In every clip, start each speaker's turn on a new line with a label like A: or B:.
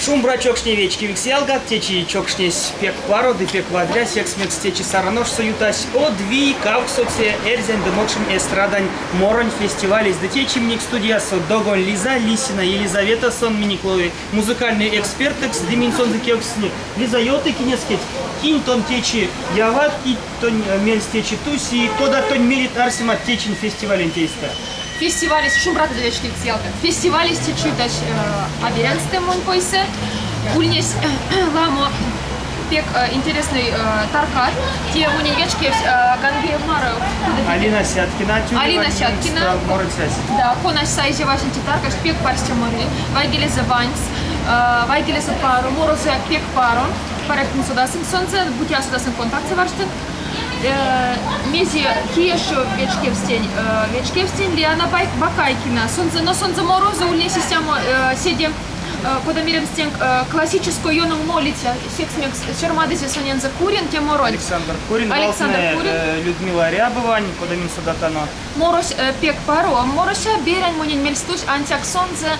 A: Шумбра чокшне вечкевикс ялгат, течи чокшнесь пек паро ды пек вадря, секс мекс течи Сараношсо ютась од вий кавксоце эрзянь ды мокшонь эстрадань моронь фестивалесь. Ды течи минек студиясо Догонь Лиза, Лисина Елизавета, сон минек лови музыкальной экспертэкс, ды минь сонзэ кевкстни. Лиза, ёвтык инескеть, кинь тон течи яват, кить тонь мельс течи тусь и кода тонь мелеть арсемат течинь фестиваленть эйстэ?
B: Фестивалесь Шумбрат вечкевикс ялгат. Фестивалесь течи ютась а беряньстэ монь койсэ. Ульнесь ламо пек интересной таркат. Те монень вечкевсь Гангеев Мара.
A: Алина Сяткина.
B: Алина Сяткина.
A: Морыцясь.
B: Да, конась саизе васенце таркась, пек парсте мори. Вайгелезэ ванькс, вайгелезэ паро, морозояк пек паро. Паряк содасынк сонзэ, бути а содасынк, контактсо варштынк. Мезе, кие эщо вечкевсь тень? Вечкевсь тень Лиана Бакайкина. Сонзэ, но сонзэ морозо ульнесь истямо седе, кода меремс тенк, классической ёнов молиця. Секс мекс сёрмадызе сонензэ Курин те моронть.
A: Александр Курин,
B: Александр Курин.
A: Людмила Рябовань, кода минь содатано.
B: Морось пек паро. Морось берянь монень мельс тусь, ансяк сонзэ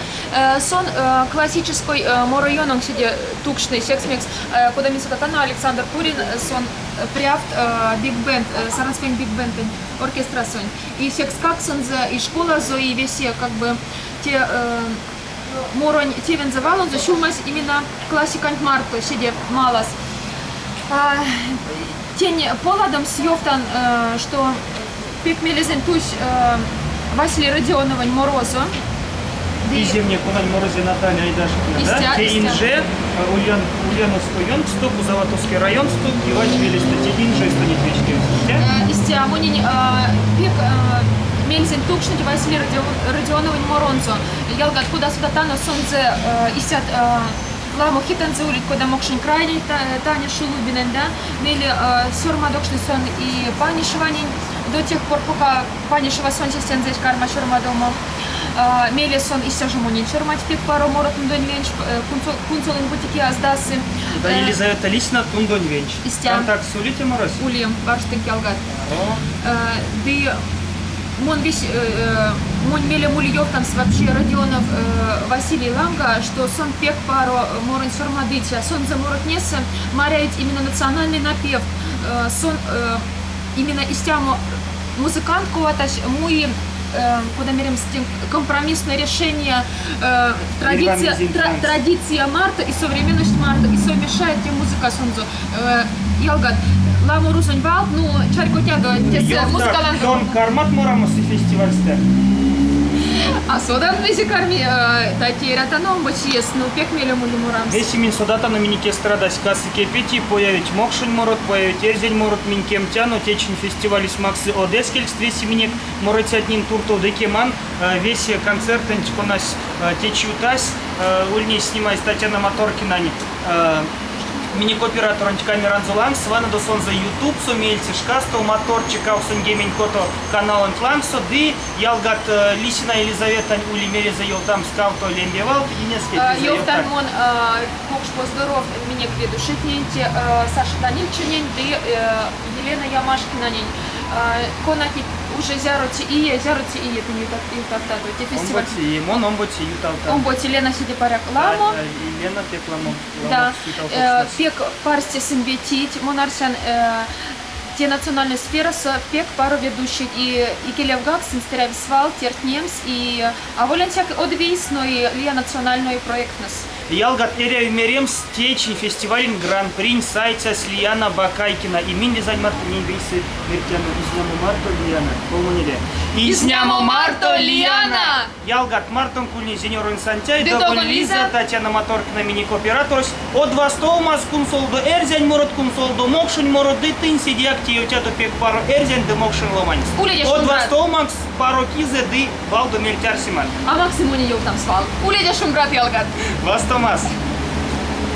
B: сон классической моро ёнов седе тукшны. Секс мекс, кода минь содатано, Александр Курин сон прявт биг-бенд, Саранскоень биг-бендэнь оркестрасонть. И секскак сонзэ и школазо, и весе как бы те моронь тевензэ валонзо сюлмазь именно классиканть марто седе малас. Тень поладомс ёвтан, что пек мелезэнь тусь Василий Родионовонь морозо.
A: Пиземне конань морызе Наталья Айдашкина, да? Те инже Ульян, Ульяновской ёнксто, Кузоватовской районсто, Кивать велестэ. Те инже стонить вечкевсь, истя?
B: Истя, монень пек мельзэнь тукшныть Василий Родионовонь моронзо. Ялгат, кода содатано сонзэ истят ламо хитэнзэ улить, кода Мокшень крайнень Таня Шулубинань, да? Мейле сёрмадокшны сон и Панишеванень до тех пор, пока Панишева сонсь эстензэ карма сёрмадомо. Мейле сон истя жо монень сёрмадсь пек паро моро Тундонь венч, кунсолынь бути ки аздасы.
A: Да, Елизавета Лисина Тундонь венч.
B: Истя.
A: Контакт ули те морось?
B: Ули, варштынк ялгат. Ды мон весь монь мелем ули ёвтамс вообще Родионов Василий ланга, что сон пек паро моронь сёрмадыця. Сонзэ моротнесэ марявить именно национальный напев. Сон именно истямо музыкант куватась муи, кода меремс, компромиссное решение традиция, традиция марто и современность марто, и совмещает те музыкасонзо. Ялгат, ламо рузонь валт, ну, чарькодтядо, тесэ музыка ланга.
A: Тон кармат морамо се фестивальстэ?
B: А содан мезе карми, тати эрятано омбоцеес, ну, пек мелем ули морамс.
A: Веси минь содатано минек эстрадась касы кепети, появить мокшонь морот, появить эрзянь морот, минь кемтяно, течинь фестивалесь максы од эскелькст веси минек морыцятнень туртов ды кеман, весе концертэнть, конась течи ютась, ульнесь снимазь Татьяна Маторкинань минек операторонть камеранзо лангс, ванодо сонзэ Ютубсо, меельце шкасто Моторчик 86 каналонть лангсо ды ялгат Лисина Елизаветань ули мелезэ ёвтамс кавто лембе валт, инескеть, Лиза,
B: Ёвтан мон покш поздоровт минек ведущейтнень, те Саша Данильчинень ды Елена Ямашкинанень, конатне уже зяроце ие, зяроце ие тынь ютавтадо те фестиваль?
A: Омбоце ие, мон омбоце ютавтан.
B: Омбоце, Лена седе паряк ламо.
A: Лена пек ламо.
B: Да, пек парсте сынь ветить, мон арсян, те национальной сферасо пек паро ведущейть и икелевгак сынст эряви свал тертнемс и аволь ансяк од вийс, но и лия национальной проекттнэс.
A: Ялгат, эряви меремс, течинь фестивалень гран-принь саицясь Лиана Бакайкина. И минь Лизань марто минь вейсэ мертяно Изнямо марто, Лиана. Колмонеде.
B: Изнямо марто, Лиана!
A: Ялгат, мартонк ульнесь Зинёронь Сантяй,
B: Ды
A: Догонь
B: Догонь
A: Лиза,
B: Лиза.
A: Татьяна Маторкина минек операторось. Од вастовомас кунсолдо эрзянь морот, кунсолдо мокшонь морот ды тынь седеяк теевтядо пек паро эрзянь ды мокшонь ломанькс.
B: Уледе
A: Од
B: шумбрат!
A: вастовомакс паро кизэ ды валдо мельть-арсемат.
B: А максы монень ёвтамс вал. Уледе шумбрат, ялгат!
A: Вастомас!